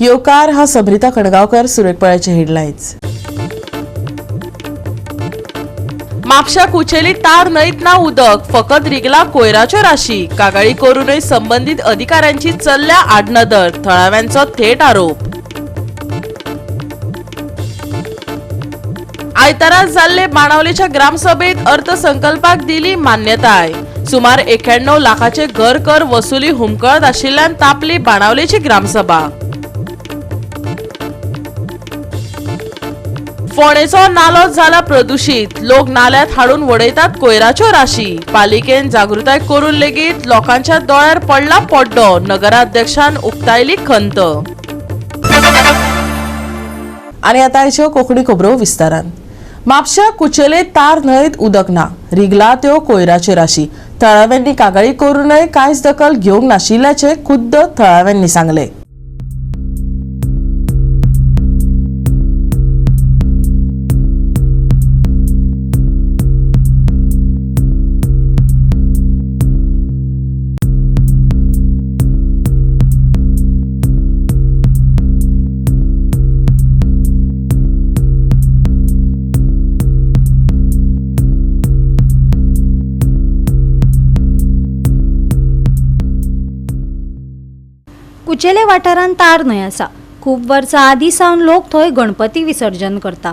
येवकार हा सब्रिता कणगावकर. सुरेखपळाचे हेडलाईन्स. म्हापशा कुचेली तार न्हंयत ना उदक, फकत रिगला कोयराच्यो राशी. कागाळी करूनय संबंदीत अधिकाऱ्यांची चल्ल्या आडनदर, थळाव्यांचो थेट आरोप. आयतारा जाल्ले बाणावलेच्या ग्रामसभेत अर्थसंकल्पाक दिली मान्यताय. सुमार 91 लाखाचे घर कर वसुली हुमकळत आशिल्ल्यान तापली बाणावलेची ग्रामसभा. फोंडेचो नालो जाला प्रदूषित, लोक नाल्यात हाडून वडयतात कोयराच्यो राशी. पालिकेन जागृताय करून लेगीत लोकांच्या दोळ्यार पडला पड्डो, नगराध्यक्षान उक्तायली खंत. आनी आतां आयच्यो कोंकणी खबरो विस्तारान. म्हापश्या कुचेले तार न्हंयत उदक ना, रिगला त्यो कोयराच्यो राशी. थळाव्यांनी कागाळी करूनय कांयच दखल घेवंक नाशिल्ल्याचें खुद्द थळाव्यांनी सांगलें. कुचेले वाठारांत तार न्हंय आसा. खूब वर्सां आदीं सावन लोक थंय गणपती विसर्जन करता.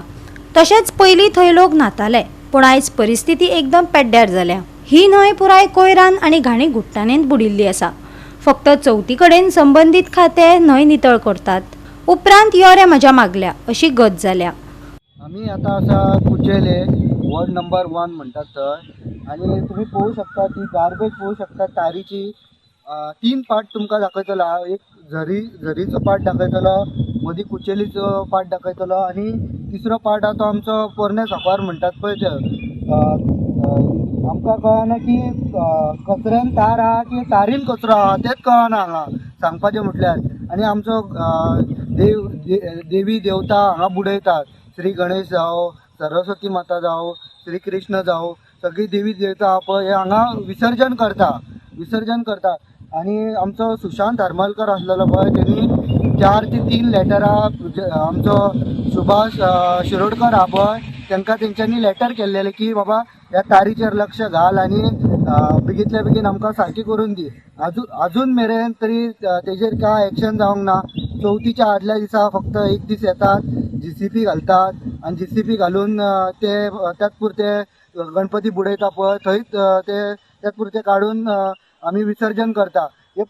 तशेंच पयलीं थंय लोक न्हाताले, पूण आयज परिस्थिती एकदम पेड्ड्यार जाल्या. ही न्हंय पुराय कोयरान आनी घाणी घुट्टाणेंत बुडिल्ली आसा. फक्त चवथी कडेन संबंदीत खातें न्हंय नितळ करतात, उपरांत यो रे म्हज्या मागल्या अशी गत जाल्या. आमी आतां आसा कुचेले वॉर्ड नंबर 1 म्हणटात थंय, आनी तुमी पळोवंक शकता ती गार्बेज पळोवंक शकता तारीची. 3 पार्ट तुमकां दाखयतलो हांव. एक झरीचो पार्ट दाखयतलो, मदीं कुचेलीचो पार्ट दाखयतलो, आनी तिसरो पार्ट आहा तो आमचो पोरणे साकवार म्हणटात पळय ते. आमकां कळना की कचऱ्यान तार आहा की तारीन कचरो आहा तेंच कळना हांगा सांगपाचें म्हटल्यार. आनी आमचो देवी देवता हांगा बुडयतात, श्री गणेश जावं, सरस्वती माता जावं, श्री कृष्ण जावं, सगळी देवी देवता पळय हे हांगा विसर्जन करता. आनी आमचो सुशांत हरमलकर आसलेलो पळय, तेणी 4 ते 3 लेटरां आमचो सुभाष शिरोडकर आहा पळय तांकां तेंच्यांनी लेटर केल्लेलें की बाबा ह्या तारीचेर लक्ष घाल आनी बेगींतल्या बेगीन आमकां सारकी करून दी. अजून मेरेन तरी तेजेर कांय एक्शन जावंक ना. चवथीच्या आदल्या दिसा फक्त एक दीस येतात, जीसीपी घालतात आनी जीसीपी घालून ते त्यात पुरते गणपती बुडयता पळय थंयच ते त्यात पुरते काडून आमी विसर्जन करता. हे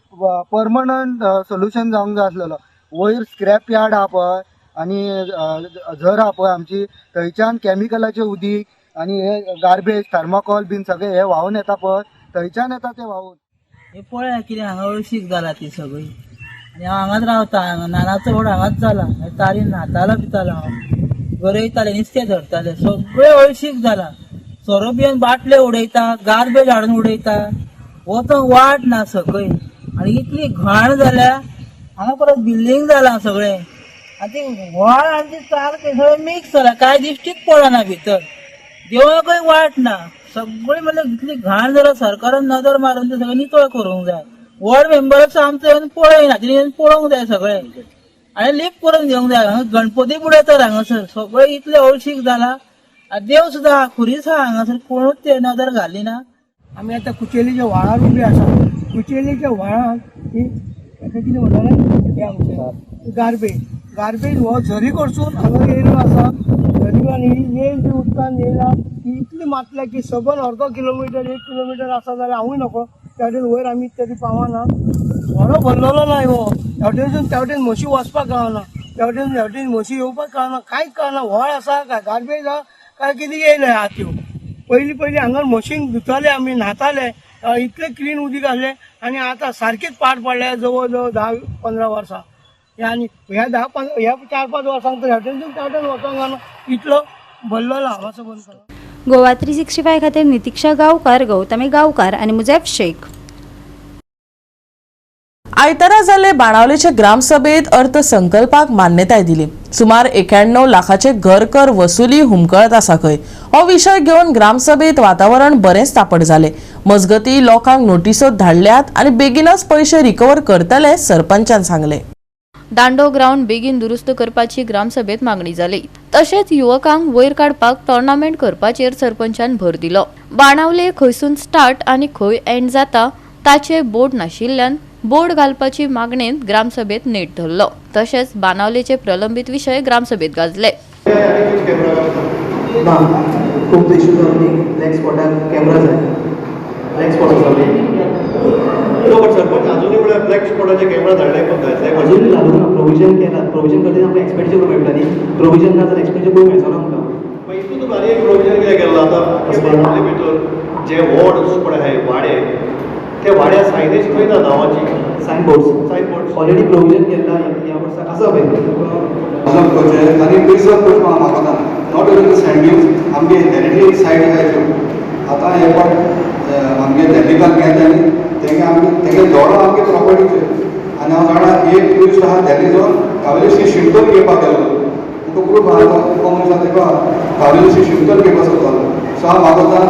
परमनंट सोल्युशन जावंक जाय आसलेलो. वयर स्क्रॅप यार्ड आहा पळय आनी झर आहा पळय आमची, थंयच्यान कॅमिकलाचें उदीक आनी हे गार्बेज थर्माकॉल बीन सगळें हे व्हांवून येता पळय, थंयच्यान येता ते व्हांवून. हे पळय कितें हांगा हळशीक जाला ती सगळी. आनी हांव हांगाच रावता, हांगा नानाचो व्हड हांगाच जाला. तारीन न्हातालो पितालो हांव, गरयताले, नुस्तें धरताले, सगळें हळशीक जाला. सोरो बियन बाटले उडयता, गार्बेज हाडून उडयता, वचोंक वाट ना सकयल. आनी इतली घाण जाल्या हांगा, परत बिल्डींग जाला सगळें, आनी ती व्हाळ आनी ती सारकें सगळें मिक्स जाला, कांय दिश्टीच पडना भितर, देवळाकय वाट ना. सगळें म्हणल्यार इतली घाण जाल्या, सरकारान नदर मारून ते सगळें नितळ करूंक जाय. वॉर्ड मेंबराचो आमचो येवन पळयना, तेणी येवन पळोवंक जाय सगळें आनी लीप करून घेवंक जाय. हांगा गणपती बुडयतात हांगासर, सगळें इतलें हळशीक जाला. देव सुद्दां खुरीस आहा हांगासर, कोणूच ते नदर घाली ना. आमी आतां कुचेलीच्या व्हाळार उबे आसा. कुचेलीच्या व्हाळांत ही ताका कितें म्हणटाले हें आमचें गार्बेज हो झरी कडसून हांगा येयल्लो आसा. झरी आनी येयल ती उदकान येयला ती इतली मातल्या की सबन अर्दो किलोमिटर 1 किलोमिटर आसा जाल्यार हांवूय नको त्या वटेन वयर आमी तरी पावना. व्हडो भरलेलो ना हो, ह्या वटेनसून त्या वटेन म्हशी वचपाक गावना, त्या वटेन ह्या वटेन म्हशी येवपाक कळना, कांयच कळना. व्हळ आसा काय गार्बेज आहा काय कितें येयलें आहा त्यो. पयलीं पयलीं हांगा म्हशींक धुताले आमी, न्हाताले, इतलें क्लीन उदीक आसलें. आनी आतां सारकेच पाड पडले जवळ जवळ 10-15 वर्सां. आनी ह्या 10-15 ह्या 4-5 वर्सांक तर ह्या वटेनसून त्या वटेन वचोंक गावना, इतलो भरलेलो हांगासो बंद करा. गोवा 365 खातीर नितिक्षा गांवकार, गौतमी गांवकार आनी मुजेफ शेख. आयतारा जाल्ले बाणावलेचे ग्रामसभेत अर्थसंकल्पाक मान्यताय दिली. सुमार 91 लाखाचे घर कर वसुली हुमकळत आसा खंय. हो विशय घेवन ग्रामसभेत वातावरण बरेंच तापट जालें. मजगती लोकांक नोटिसो धाडल्यात आनी बेगीनच पयशे रिकवर करतले सरपंचान सांगले. दांडो ग्रावंड बेगीन दुरुस्त करपाची ग्रामसभेत मागणी जाली. तशेंच युवकांक वयर काडपाक टोर्नामेंट करपाचेर सरपंचान भर दिलो. बाणावले खंयसून स्टार्ट आनी खंय एंड जाता ताचे बोर्ड नाशिल्ल्यान बोर्ड घालपाची मागणेंत ग्रामसभेत नेट धरलो. तशेंच बाणावलेचे प्रलंबित विशय ग्रामसभेत गाजले. ना, खूब इशू जावन ब्लॅक स्पॉटाक कॅमरा जाय, ब्लॅक स्पॉट आसा. बट सरपंच, अजूनही म्हळ्यार ब्लॅक स्पॉटाचे कॅमेरा धाडले पण जाय. अजून घालूंक ना, प्रोविजन केला. प्रोविजन करतना आमकां एक्सपेंडिचर करूंक मेळटा न्ही. प्रोविजन ना जाल्यार एक्सपेंडिचर करूंक मेळचो ना आमकां. मागीर हितून आनी एक प्रोविजन कितें केल्लो आतां, बाणावले भितर जे वॉर्ड पळय आहाय, वाडे, त्या वाड्या सायनेज खंय ना नांवाची. Sign boards? Sign board. Already provision केल्ला, ह्या वर्साक आसा पळय. ऑब्जर्व करचें आनी प्रिजर्व करचें म्हाका मागता. Not only the sand dunes, आमगे हेरिटेज सायट आहाय त्यो. आतां हे पाट आमगे दिल्लीकान घेत आनी तेंगे आमगे तेंगे दोडो आमगे प्रॉपर्टीचेर. आनी हांव जाणा, एक ट्युरिस्ट आहा दिल्लीचो, कावेली शिमतोर घेवपाक गेल्लो. तुका प्रूफ आहा, तो मनीस आहा तेका कावेली शिमतोर घेवपाक सोदतालो. सो हांव मागता,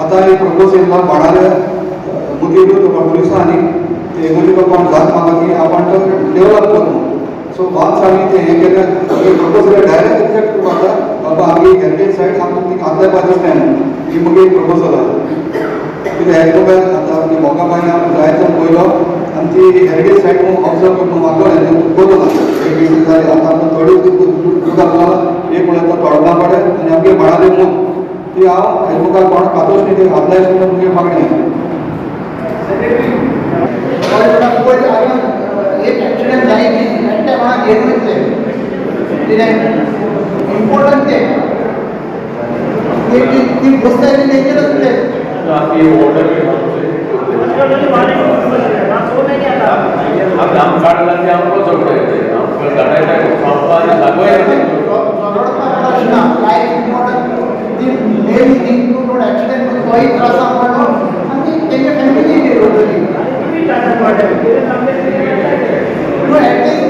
आतां एक प्रपोज येयला बाणाले मुदीर तुका पुलिसां आनी ते मुदीर कोण जात मागता की आपण तो डेवलप कर म्हणून. सो वन्स आमी ते हें केलें, प्रपोज डायरेक्ट रिजेक्ट करपा जाता. बाबा, आमगे हेरिटेज सायट, आमकां ती आदल्या पासून जाय म्हणून ही मुगे प्रपोजल आहा. कित्याक हें तुका आतां आमगे मोगा बायन जायतो पयलो आनी ती हेरिटेज सायट म्हणून ऑब्जर्व करून मागलो बरो ना. एक दीस जाले आतां आमकां थोडी उदक एक म्हणल्यार तो तोडपा पडे आनी आमगे बाणाले मूग ती हांव हेजे मुखार कोण कातोच न्ही, ती आदल्या म्हणून मुगे मागणी आहा. एक ॲक्सिडेंट जाली की एकट्या कोणाक घेवन वयतले, इम्पॉर्टंट ते ती ती बसताय ती डेंजरस प्लेस. प्रश्न लायफ इम्पॉर्टंट ती main thing to road accident तोय त्रासाक पडलो आनी तेंच्या फॅमिली उरतली. न्हू, एटलीस्ट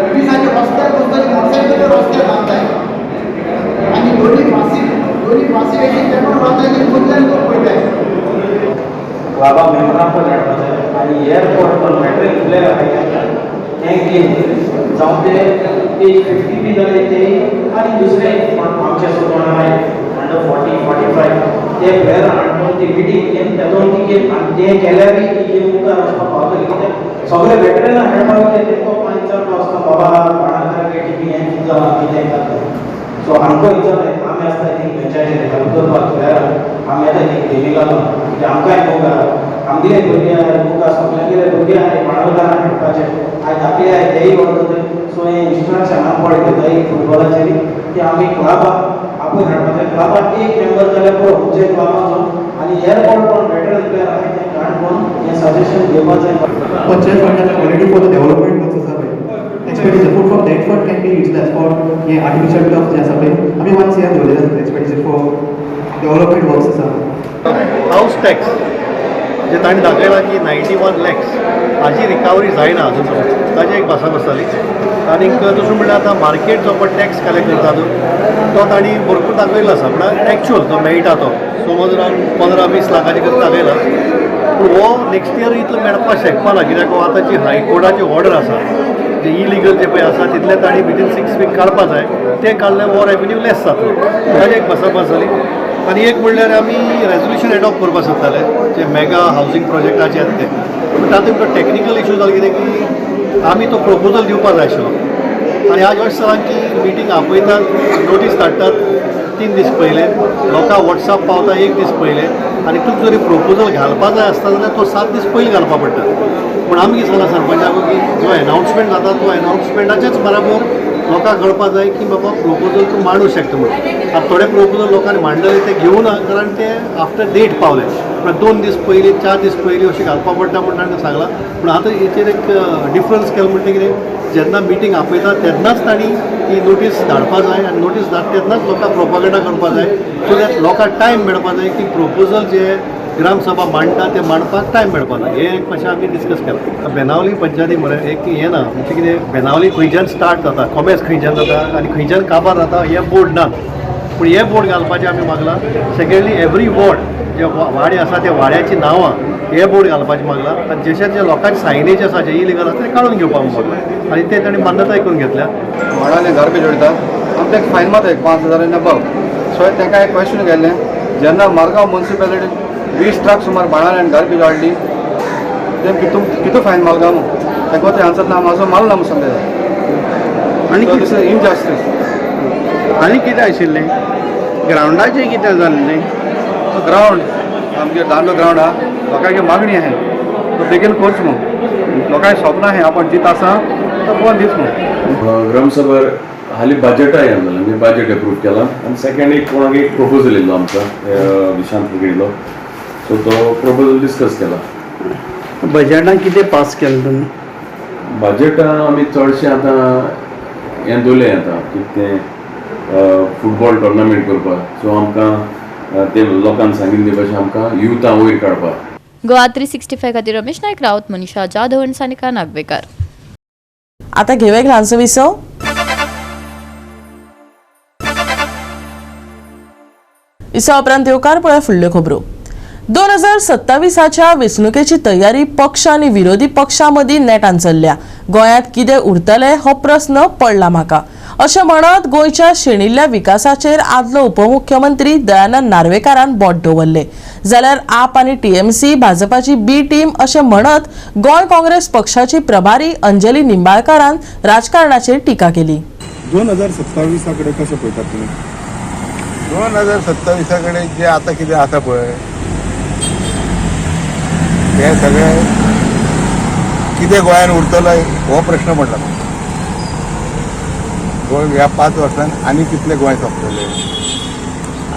पुलिसांचे रस्त्यार बसतली, मोटरसायकलीर रस्त्यार थांबताय आनी दोनी फासी अशी तेणून रावताय ती मदल्यान तो पळयताय. क्लबा मेंबरां पण हाडपा जाय आनी एअरपोर्ट पण मॅट्रीक प्लेयर आहाय तें क्लीन जावं, ते एज 50 बी जाले ते आनी दुसरे कोण आमचे सो कोण आहाय अंडर 40 45, ते प्लेयर हाडून ती मिटींग घेवन तेदोन ती गेम आनी तें केल्यार बी ती गेम मुखार वचपाक पावतली. कित्याक सगळे वेटरनां खेळपाक वयता, तेंकां कोण विचारपा वचना, बाबा बाणाकार टिमी हें कितें जालां, कितें जाता. सो आमकां विचारलें, आमी आसता ती पंचायतीन हेल्प करपाक प्लेयरांक. आमी येता ती गेमी लागून, कित्याक आमकांय मोग आहा, आमगेले भुरगे आहाय, मोग आहा सगल्यांगेले भुरगे आहाय बाणावकारां खेळपाचे आयज, धाकले आहाय तेय व्हरता. सो हें इन्स्ट्रक्शन आमी पळय घेता फुटबॉलाचेर की आमी क्लबाक आपूण हाडपाचें. क्लबाक एक मेंबर जाल्यार पुरो खंयच्याय क्लबाचो. आनी एअरपोर्ट पण वेटरन प्लेयर आहाय ते हाडून हें सजेशन घेवपा जाय. पंचायत फंडाचे already for the development works आसा पळय expenditure put from that fund can be utilise for हे आर्टिफिशियल टर्फ जे आसा पळय. आमी 1 सीआर दवरलेले आसा एक्सपेंडिचर फॉर डेव्हलपमेंट वर्क्स आसा. हाऊस टॅक्स जे तांणी दाखयला की 91 लॅक्स, हाजी रिकवरी जायना अजून समज, ताजी एक भासाभास जाली. आनीक दुसरें म्हणल्यार आतां मार्केट जो पळय टॅक्स कलेक्ट करता तो तांणी भरपूर दाखयलो आसा, म्हळ्यार एक्चुअल जो मेळटा तो समज अरावंड 15-20 लाखाचे करून दाखयला. पूण हो नेक्स्ट इयर इतलो मेळपाक शकपाना, कित्याक हो आतां जी हायकोर्टाची ऑर्डर आसा, जे इलिगल जे पळय आसा तितले तांणी विदीन 6 वीक काडपा जाय. ते काडले हो रेवेन्यू लेस जातलो. ताजी एक भासाभास जाली. आनी एक म्हणल्यार आमी रेजोल्युशन एडॉप्ट करपाक सोदताले जे मेगा हावजींग प्रोजेक्टाचे आसा ते. पूण तातूंत तो टॅक्निकल इशू जालो कितें की आमी तो प्रपोजल दिवपाक जाय आशिल्लो. आनी आज अशें जालां की मिटींग आपयतात, नोटीस धाडटात 3 दीस पयले, लोकांक वॉट्सॅप पावता एक दीस पयले, आनी तुका जरी प्रपोजल घालपा जाय आसता जाल्यार तो 7 दीस पयलीं घालपा पडटा. पूण आमी कितें सांगलां सरपंचाक की जो एनावन्समेंट जाता तो एनावन्समेंटाचेच बराबर लोकांक कळपा जाय की बाबा प्रपोजल तूं मांडूं शकता म्हणून. आतां थोडे प्रपोजल लोकांनी मांडलेले ते घेवना, कारण ते आफ्टर डेट पावले. म्हळ्यार 2 दीस पयलीं, 4 दीस पयलीं अशें घालपा पडटा म्हण तांकां सांगलां. पूण आतां हेचेर एक डिफरन्स केलो म्हणटा कितें, जेन्ना मिटींग आपयता तेन्नाच तांणी ती नोटीस धाडपा जाय आनी नोटीस धाडटा तेन्नाच लोकांक प्रोपागंडा करपा जाय, सो that लोकांक टायम मेळपा जाय की प्रपोजल जे ग्रामसभा मांडटा ते मांडपाक टायम मेळपा जाय. हें एक मातशें आमी डिस्कस केलां. बेनावली पंचायती मरे एक हें ना, म्हणजे कितें, बेनावली खंयच्यान स्टार्ट जाता, कॉमेर्स खंयच्यान जाता आनी खंयच्यान काबार जाता हे बोर्ड ना. पूण हे बोर्ड घालपाचें आमी मागलां. सेकंडली, एवरी वॉर्ड जे वाडे आसा त्या वाड्याचीं नांवां हे बोर्ड घालपाचें मागलां आनी जशें जे लोकांचे सायनेज आसा जे इलिगल आसा ते काडून घेवपाक मागलां आनी ते तांणी मान्यताय करून घेतल्या. वाडाने गार्बेज उडयता आमी ताका फायन मारता एक 5,000 आनी अबव. सो ताका एक क्वेश्चन केल्लें जेन्ना मारगांव म्युनिसिपेलिटी 20 ट्रक सुमार बाणाले आनी गार्बेज हाडली ते कितू फायन मारगा ताका ते आन्सर ना माजो मारलो ना समजा. आनी this is injustice. आनी कितें आशिल्लें ग्रावंडाचें कितें जाल्लें? तो ग्रावंड आमगे दांडो ग्रावंड आहा लोकांची मागणी आहे तो बेगीन करच म्हूण लोकांचे स्वप्न आहे आपण जीत आसा तो पळोवन दीस म्हूण. ग्रामसभा हालीं बजेटाय जालें आमी बजेट एप्रूव केलां आनी सेकंड एक कोणाक एक प्रपोजल येयल्लो आमकां विशांत फुगेलो सो तो प्रपोजल डिस्कस केला. बजेटान कितें पास केलें तुमी? बजेटान आमी चडशें आतां हें दवरलें आतां कितें तें फुटबॉल टोर्नामेंट करपाक सो आमकां ते लोकांक सांगिल्ले भशेन आमकां युथा वयर काडपाक. गोवा 365 खातीर रमेश नायक रावत, मनीषा जाधव आनी सानिका नागवेकार. आता घेवया एक ल्हानसो विसव. विसवा उपरांत येवकार पळय फुडल्यो खबरो. 2027च्या वेंचणुकेची तयारी पक्ष आनी विरोधी पक्षां मदीं नेटान चल्ल्या. गोंयांत कितें उरतलें हो प्रस्न पडला म्हाका अशें म्हणत गोंयच्या शेणिल्ल्या विकासाचेर आदलो उपमुख्यमंत्री दयानंद नार्वेकारान बोट दवरलें. जाल्यार आप आनी टीएमसी भाजपाची बी टीम अशें म्हणत गोंय काँग्रेस पक्षाची प्रभारी अंजली निंबाळकारान राजकारणाचेर टिका केली. 2027 कडेन कशें पळयतात तुमी? 2027 कडेन जे आतां कितें आसा पळय ते सगळे कितें गोंयान उरतलो हो प्रश्न पडला. गोंय ह्या 5 वर्सांत आनी कितले गोंय सोंपतले,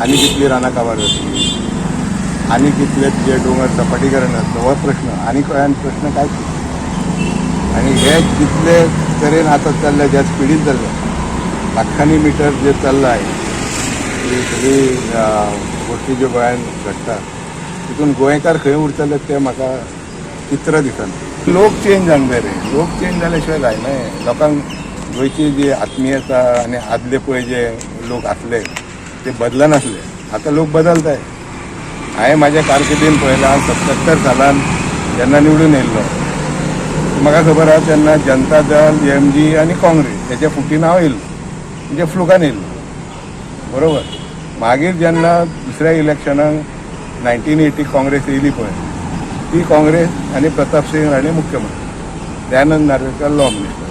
आनी कितली रानां काबार जातली, आनी कितले तुजे दोंगर सपाटीकरण जातलो हो प्रश्न. आनी गोंयान प्रश्न कांयच ना. आनी हे जितले तरेन आतां चल्ल्या ज्या स्पिडीन चल्ल्या लाखांनी मिटर जे चल्ला ही सगळी गोश्टी ज्यो गोंयान घडटा तितून गोंयकार खंय उरतले ते म्हाका चित्र दिसना. लोक चेंज जावंक जाय रे, लोक चेंज जाल्या शिवाय जायना. लोकांक गोंयची जी आत्मीयता आनी आदले पळय जे लोक आसले ते बदलनासले, आतां लोक बदलताय. हांवें म्हाज्या कारकिर्दीन पळयलां 77 सालान जेन्ना निवडून येयल्लो म्हाका खबर आसा तेन्ना जनता दल, एम जी आनी काँग्रेस हेच्या फुटीन हांव येयल्लो, म्हणजे फ्लुकान येयल्लो बरोबर. मागीर जेन्ना दुसऱ्या इलेक्शनाक 1980 काँग्रेस येयली पळय ती काँग्रेस आनी प्रतापसिंह राणे मुख्यमंत्री, दयानंद नार्वेकर लॉ मिनिस्टर.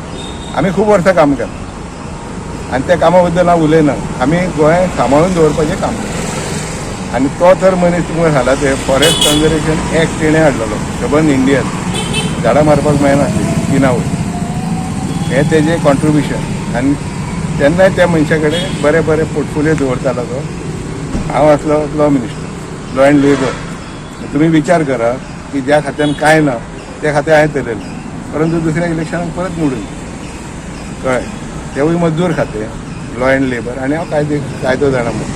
आमी खूब वर्सां काम केलां आनी त्या कामा बद्दल हांव उलयना. आमी गोंय सांबाळून दवरपाचें काम केलां. आनी तो तर मनीस तुमकां सांगला ते फॉरेस्ट कन्जर्वेशन एक्ट तेणें हाडलेलो, सबंद इंडियन झाडां मारपाक मेळनासली 3 वयर, हें तेजें कॉन्ट्रिब्युशन. आनी तेन्नाय त्या मनशा कडेन बरे बरे पोर्टफोलियो दवरतालो तो. हांव आसलो law minister, law and labour. तुमी विचार करा की ज्या खात्यान कांय ना त्या खात्यान हांवें चलयलें, परंतु दुसऱ्या इलेक्शनाक परत निवडून कळ्ळें. तेवूय मजदूर खातें लॉ एंड लेबर आनी हांव कायदो जाणा म्हूण.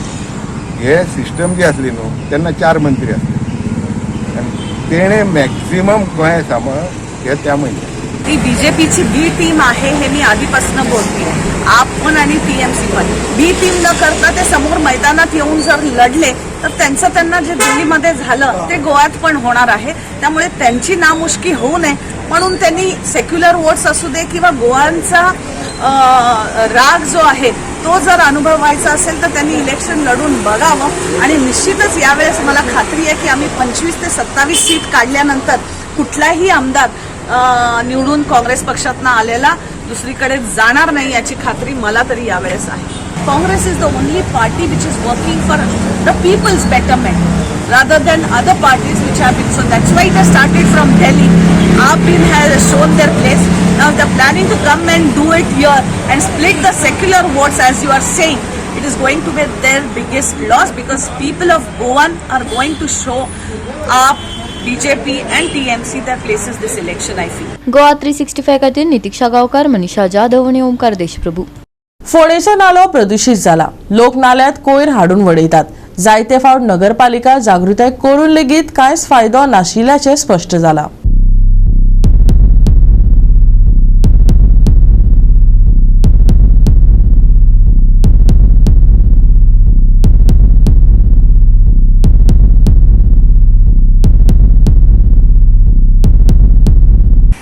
हे सिस्टम जी आसली न्हू तेन्ना 4 मंत्री आसले आनी तेणें मॅक्झिमम गोंय सांबाळ हे त्या मनशान. ती बीजेपीची बी टीम आहे हे मी आधीपासून बोलते. आप पण आणि टीएमसी पण बी टीम न करता ते समोर मैदानात येऊन जर लढले तर त्यांचं त्यांना जे दिल्लीमध्ये झालं ते गोव्यात पण होणार आहे. त्यामुळे त्यांची नामुष्की होऊ नये म्हणून त्यांनी सेक्युलर वोट्स असू दे किंवा गोवांचा राग जो आहे तो जर अनुभवायचा असेल तर त्यांनी इलेक्शन लढून बघावं. आणि निश्चितच यावेळेस मला खात्री आहे की आम्ही 25 ते 27 सीट काढल्यानंतर कुठलाही आमदार निवडून काँग्रेस पक्षातनं आलेला दुसरीकडे जाणार नाही याची खात्री मला तरी यावेळेस आहे. Congress is the only party which is working for the people's betterment rather than other parties which have been. So that's why it has started from Delhi. AAP has shown their place. Now they are planning to come and do it here and split the secular votes, as you are saying. It is going to be their biggest loss because people of Goa are going to show AAP, BJP and TMC their places this election, I feel. Goa 365 खातीर नितिक्षा गांवकार, मनीषा जाधव आनी ओमकार देशप्रभू. फोंडेचो नालो प्रदूषित जाला. लोक नाल्यात कोयर हाडून वडयतात. जायते फावट नगरपालिका जागृताय करून लेगीत कांयच फायदो नाशिल्ल्याचें स्पश्ट जाला.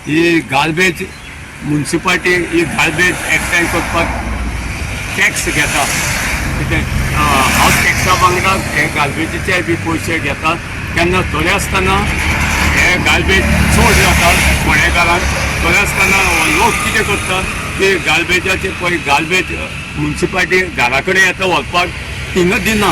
ही गार्बेज मुन्सिपाल्टी ही गार्बेज एकठांय करपाक टॅक्स घेता, कितें हावस टॅक्सा वांगडा हे गार्बेजीचे बी पयशे घेतात. तेन्ना थोडे आसतना हे गार्बेज चड जाता फोंडेकारांक. थोडे आसतना लोक कितें करतात की गार्बेजाचे पळय गार्बेज मुन्सिपाल्टी घरा कडेन येता व्हरपाक, थिंगा दिना.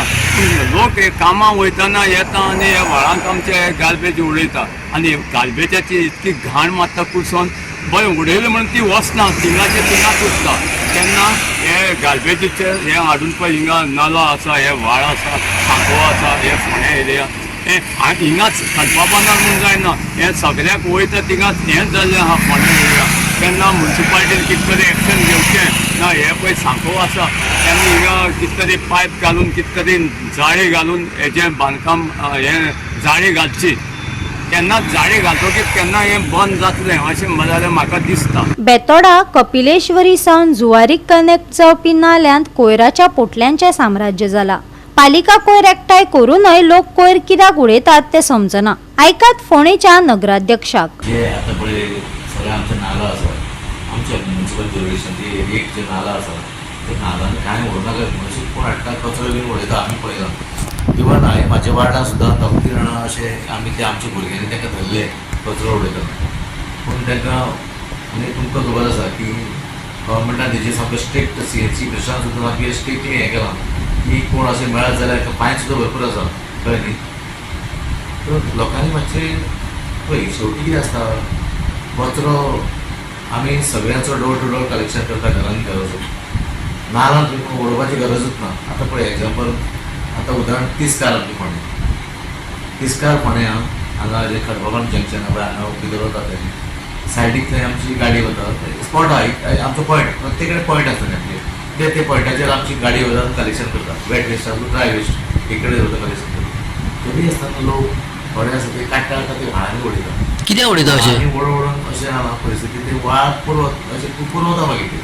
लोक हे कामां वयतना येता आनी ह्या व्हाळांक आमचे हे गार्बेज उडयता आनी गार्बेजाची इतकी घाण मारता कुसोन, बरें उडयलें म्हणून ती वचना, थिंगाचे थिंगाच उरता. तेन्ना हे गार्बेजीचे हे हाडून पळय हिंगा नालो आसा, हे व्हाळ आसा, सांकव आसा, हे फोंड्या एरिया हे हिंगाच खडपाबांदार म्हूण जायना, हें सगळ्याक वयता थिंगाच हेंच जाल्लें आहा फोंड्या एरिया. तेन्ना मुन्सिपाल्टीन कितें तरी एक्शन घेवचें ना. हे पळय सांकव आसा तेन्ना हिंगा कितें तरी पायप घालून कितें तरी जाळी घालून हेजें बांदकाम हें जाळी घालची, तेन्ना जाळी घालतकीच तेन्ना हें बंद जातलें अशें जाल्यार म्हाका दिसता. बेतोडा कपिलेश्वरी सावन जुवारीक कनेक्ट जावपी नाल्यांत कोयराच्या पोटल्यांचें साम्राज्य जाला. पालिका कोयर एकठांय करूनय लोक कोयर कित्याक उडयतात तें समजना. आयकात फोंडेच्या नगराध्यक्षाक. जे आतां पळय सगळें आमचे नाला आसा, आमच्या म्युनिसिपल ज्युरिडिक्शन एक जे नाला आसा ते नालान कांय उडोवनाका, अशें कोण हाडटा कचरो बीन उडयता आमी पळयला. इवन हांवें म्हाज्या वार्डान सुद्दां दोग तीन जाणां अशें आमी ते आमच्या भुरग्यांनी तांकां धरले कचरो उडयतना. पूण तांकां आनी तुमकां खबर आसा की गव्हर्मेंटान तेजेर सामकें स्ट्रिक्ट CNC प्रेशरान सुद्दां सामकें स्ट्रिक्टली हें केलां की कोण अशें मेळत जाल्यार फायन सुद्दां भरपूर आसा, कळ्ळें न्ही. तर लोकांनी मातशें पळय शेवटी कितें आसता, कचरो आमी सगळ्यांचो डोर टू डोर कलेक्शन करता, घरान घराचो नालान उडोवपाची गरजूच ना. आतां पळय एग्जाम्पल, आतां उदाहरण तिस्कार आमचे फोंडें, तिस्कार फोंडें हांगा जे खडपाबांद जंक्शन पळय हांगा भितर वता थंय सायडीक थंय आमची गाडी वता, स्पॉट आहा आमचो पॉयंट, प्रत्येक कडेन पॉयंट आसता आमचे, ते ते पॉयंटाचेर आमची गाडी वता कलेक्शन करता, वेट वेस्ट आसूं ड्राय वेस्ट एक कडेन वता कलेक्शन करता. तरी आसतना लोक थोडे आसा ते काडटा काडटा ते व्हाळांनी उडयता. कित्याक उडयता अशें? आनी ओडून अशें जाला परिस्थिती, ते व्हाळ पुरवत अशें पुरवता. मागीर ते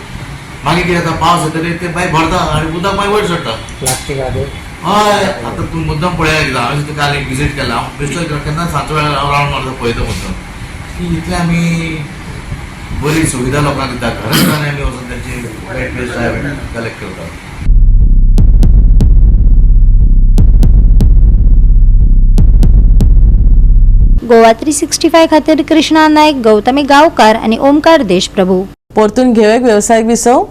मागीर कितें जाता, पावस येतकीर ते मागीर भरता आनी उदक मागीर वयर चडटा प्लास्टीक. हय, आतां तूं मुद्दम पळया एकदां, हांवें सुद्दां काल एक विजीट केला, हांव बेश्टो केन्ना सांजच्या वेळार हांव रावंड मारता पळयता मुद्दम की इतलें आमी बरी सुविधा लोकांक दिता, घरां घरांनी आमी वचून तांची वेट वेस्ट कलेक्ट करता. गोवा 365 खातीर कृष्णा नायक, गौतमी गांवकार आनी ओमकार देशप्रभू. परतून घेवं एक वेवसायीक विसव.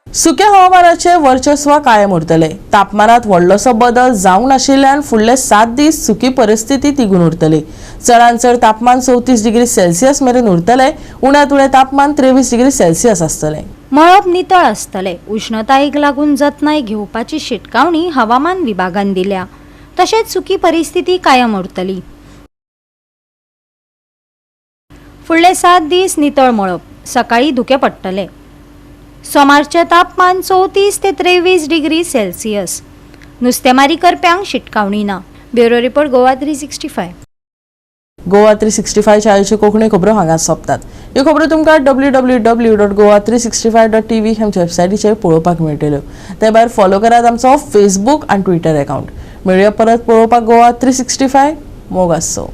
सुक्या हवामानाचे वर्चस्व कायम उरतले. तापमानात व्हडलोसो बदल जावंक नाशिल्ल्यान फुडले 7 दीस सुकी परिस्थिती तिगून उरतली. चडांत चड तापमान 34 डिग्री सेल्सियस मेरेन उरतले. उण्यांत उणें तापमान 23 डिग्री सेल्सियस आसतलें. मळब नितळ आसतलें. उष्णतायेक लागून जतनाय घेवपाची शिटकावणी हवामान विभागान दिल्या. तशेंच सुकी परिस्थिती कायम उरतली. फुडले 7 दीस नितळ मळब, सकाळी धुकें पडटलें. सोमारचें तापमान 34 ते 23 डिग्री सेल्सियस. नुस्तेमारी करप्यांक शिटकावणी ना. Bureau report, Goa 365. Goa 365 आयच्यो कोंकणी खबरो हांगा सोंपतात. ह्यो खबरो तुमकां www.goa365.tv आमच्या वेबसायटीचेर पळोवपाक मेळटल्यो. ते भायर फॉलो करात आमचो फेसबूक आनी ट्विटर अकाउंट. मेळुया परत पळोवपाक गोवा 365. मोग आसचो.